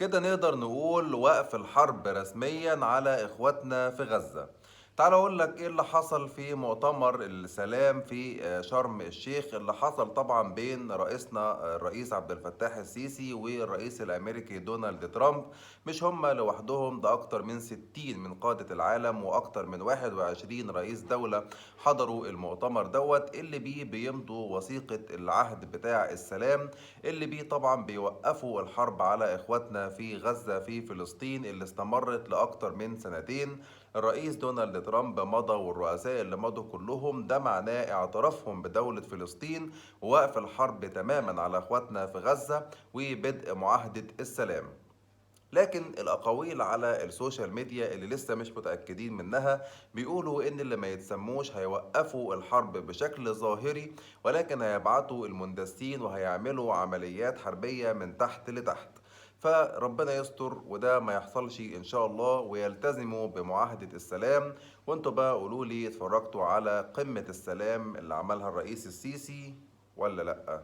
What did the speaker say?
كده نقدر نقول وقف الحرب رسميا على إخواتنا في غزة. تعال أقول لك إيه اللي حصل في مؤتمر السلام في شرم الشيخ، اللي حصل طبعا بين رئيسنا الرئيس عبد الفتاح السيسي والرئيس الأمريكي دونالد ترامب. مش هما لوحدهم، ده أكتر من 60 من قادة العالم وأكتر من 21 رئيس دولة حضروا المؤتمر دوت، اللي بيه بيمضوا وثيقة العهد بتاع السلام، اللي بيه طبعا بيوقفوا الحرب على إخواتنا في غزة في فلسطين اللي استمرت لأكتر من سنتين. الرئيس دونالد ترامب مضى والرؤساء اللي مضوا كلهم، ده معناه اعترافهم بدولة فلسطين ووقف الحرب تماما على إخواتنا في غزة وبدء معاهدة السلام. لكن الأقاويل على ال social media اللي لسه مش متأكدين منها بيقولوا إن اللي ما يتسموش هيوقفوا الحرب بشكل ظاهري، ولكن هيبعتوا المندسين وهيعملوا عمليات حربية من تحت لتحت. فربنا يستر وده ما يحصلش إن شاء الله، ويلتزموا بمعاهدة السلام. وانتوا بقى قولوا لي، اتفرجتوا على قمة السلام اللي عملها الرئيس السيسي ولا لأ؟